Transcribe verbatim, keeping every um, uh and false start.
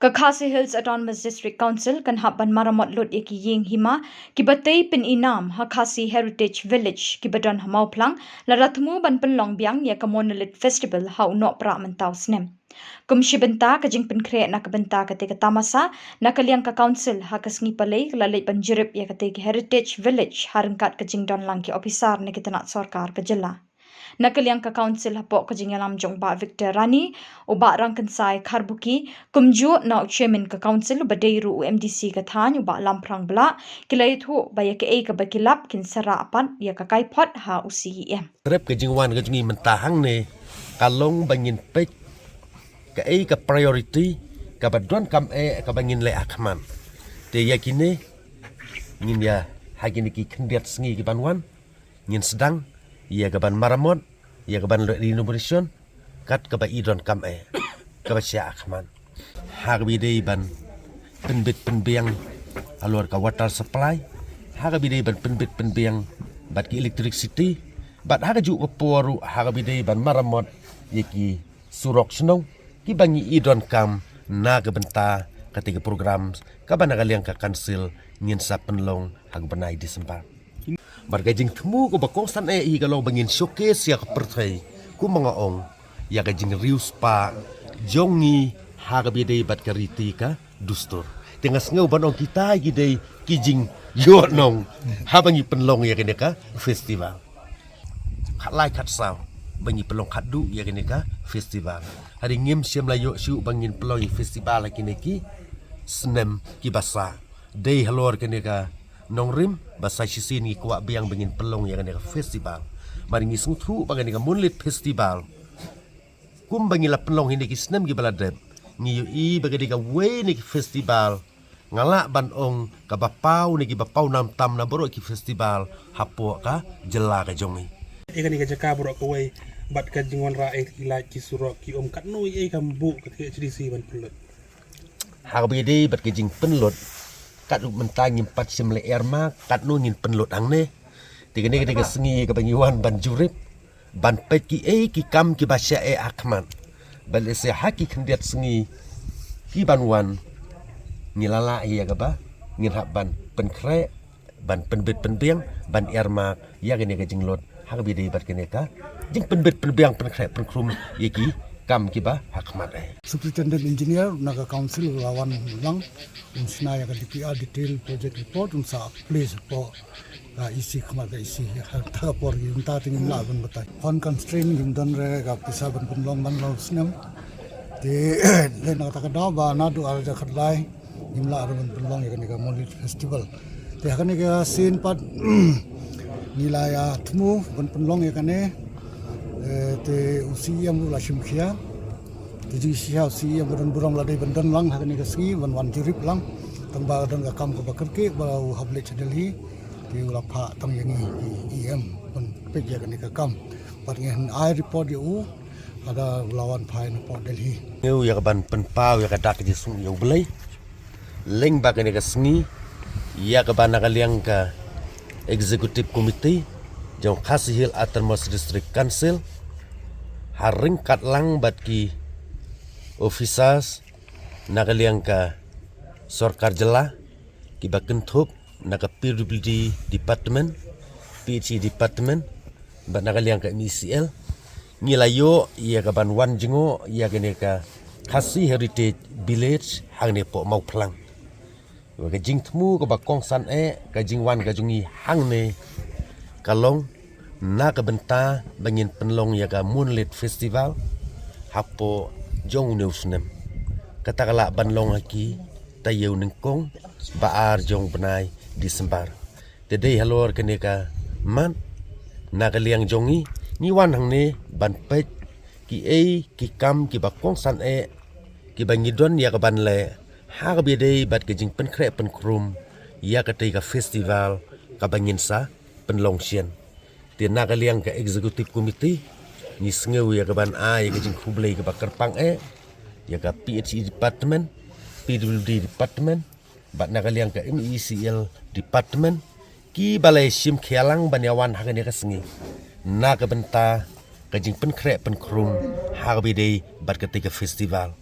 Ka Khasi Hills Autonomous District Council kan hap ban maramot lut ïa ki ïing hima kiba tei pynïnam ha Khasi Heritage Village kiba don ha Mawphlang, lada thmu ban pynlong biang ïa ka Monolith Festival ha u Nohprah mynta u snem. Kum shi bynta ka jingpynkhreh na ka bynta katei ka tamasa, na ka liang ka Council ha ka sngi Palei ka la leit ban jurip ïa katei ka Heritage Village ha ryngkat ka jingdon lang ki ophisar na ki tnat sorkar ka jylla. Na ka liang ka Council, hapoh ka jingïalam jong u Bah Victor Rani, u Bah Rangkynsai Kharbuki, kumjuh na u Chairman ka Council uba dei ruh u M D C ka thaiñ, u Bah Lamphrang Blah, ki la ïathuh ba ïa kaei kaba ki lap kin sa rah pat ïa ka kaiphod ha u C E M. Rep ka jingwan ka jong ngi mynta hangne ka long ba ngin peit kaei ka priority kaba donkam eh kaba ngin leh ha khmat. Te ïa kine ngin ïa, ha kine ki khyndiat sngi ki ban wan, ngin sdang ïa ka ban maramot, ïa ka ban leh renovation, kat kaba i donkam eh, kaba shah ha khmat. Ha kaba ïadei ban pynbit pynbiang halor ka water supply, ha kaba ïadei ban pynbit pynbiang bad ki electricity, bad ha kajuh ka por ruh ha kaba ïadei ban maramot ïa ki surok shnong kiba ngi i donkam na ka bynta katei ka program kaba na ka liang ka Council ngin sa pynlong ha ka bnai December. Bad ka jingthmu kaba kongsan eh hi ka long ba ngin showcase ïa ka pyrthei, kumba nga ong, ïa ka jingriewspah jong ngi ha kaba ïadei bad ka riti ka dustur. Te nga sngew ban ong kita ki dei ki jingïohnong haba ngi pynlong ïa kane ka festival. Khatlai khatsaw ba ngi pynlong khatduh ïa kane ka festival. Hynrei ngim shym la ïoh shuh ba ngin pynlong ïa festival ha kine ki snem kiba sah. Dei halor kane ka nongrim ba sa shisien ngi kwah biang ba ngin pynlong ïa kane ka festival. Bad ngi sngewthuh ba kane ka Monolith Festival, kumba ngi la pynlong ha kine ki snem kiba la dep, ngi ïohi ba ka dei kawei na ki festival, nga lah ban ong, kaba paw na kiba paw nam tam na baroh ki festival hapoh ka jylla ka jong ngi. Ïa kane ka jaka baroh kawei bad ka jingwanrah ïa ki light, ki surok, ki um, katno ïa ka buh ka K H D C ban pynlut? Ha kaba ïadei bad ka jingpynlut, katno mynta ngim pat shym la earmark katno ngin pynlut hangne. Te kane ka dei ka sngi kaba ngi wan ban jurip, ban peit kiei ki kam kiba shah eh ha khmat. Bad lehse ha ki khyndiat sngi ki ban wan, ngi la lah ïa kaba ngin hap ban pynkhreh, ban pynbit pynbiang, ban earmark ïa kane ka jinglut ha kaba ïadei bad kane ka jingpynbit pynbiang, pynkhreh pynkhrum ïa ki kam kiba ha khmat eh. Superintendent Engineer na ka Council u la wan lang, un shna ïa ka D P R, Detail Project Report, un sa place hapoh ka E C, khmat ka E C, ha kata ka por ki mynta te ngim lah ban batai. Fund constraint, ngim don re ka pisa ban pynlong man la u snem. Te leh na kata ka daw ba naduh ar hajar khatlai ngim lah re ban pynlong ïa kane ka Monolith Festival. Te ha kane ka sien pat ngi la ïa thmu ban pynlong ïa kane. Eh, te u C E M ruh la shim khia. Te jingshisha u C E M ba don burom la dei ban don lang ha kane ka sngi, ban wan jurip lang. Tang ba don ka kam kaba kyrkieh ba u hap leit sha Delhi. Te u la phah tang ïa ngi, i E M, ban peit ïa kane ka kam. Bad ngin ai report ïa u lada u la wan phai napoh Delhi. Ngi ïa ka ban pynpaw ïa ka dak jingsngew ïa U Blei. Leng ba kane ka sngi, ïa kaba na ka liang ka Executive Committee jong Khasi Hills Autonomous District Council, ha ryngkat lang bad ki officers na ka liang ka sorkar jylla, kiba kynthup na ka P W D Department, P H E Department, bad na ka liang ka M E C L, ngi la ïoh ïa ka ban wan jngoh ïa kane ka Khasi Heritage Village hangne hapoh Mawphlang. Ka jingthmu kaba kongsan eh, ka jingwan ka jong ngi hangne ka long na ka bynta ba ngin pynlong ïa ka Moonlit Festival hapoh jong une u snem. Kata ka lah ban long ha ki taïew nyngkong ba ar jong u bnai December. Te dei halor kane ka mat, na ka liang jong ngi, ngi wan hangne ban peit kiei ki kam kiba kongsan eh kiba ngi don ïa ka ban leh ha kaba ïadei bad ka jingpynkhreh pynkhrum ïa katei ka festival kaba ngin sa pynlong shen. Te na ka liang ka Executive Committee, ngi sngew ïa ka ban ai ïa ka jingkhublei kaba kyrpang eh ïa ka P H E Department, P W D Department, bad na ka liang ka M E C L Department, kiba la shim khia lang ban ïa wan ha kane ka sngi na ka bynta ka jingpynkhreh pynkhrum ha kaba ïadei bad katei ka festival.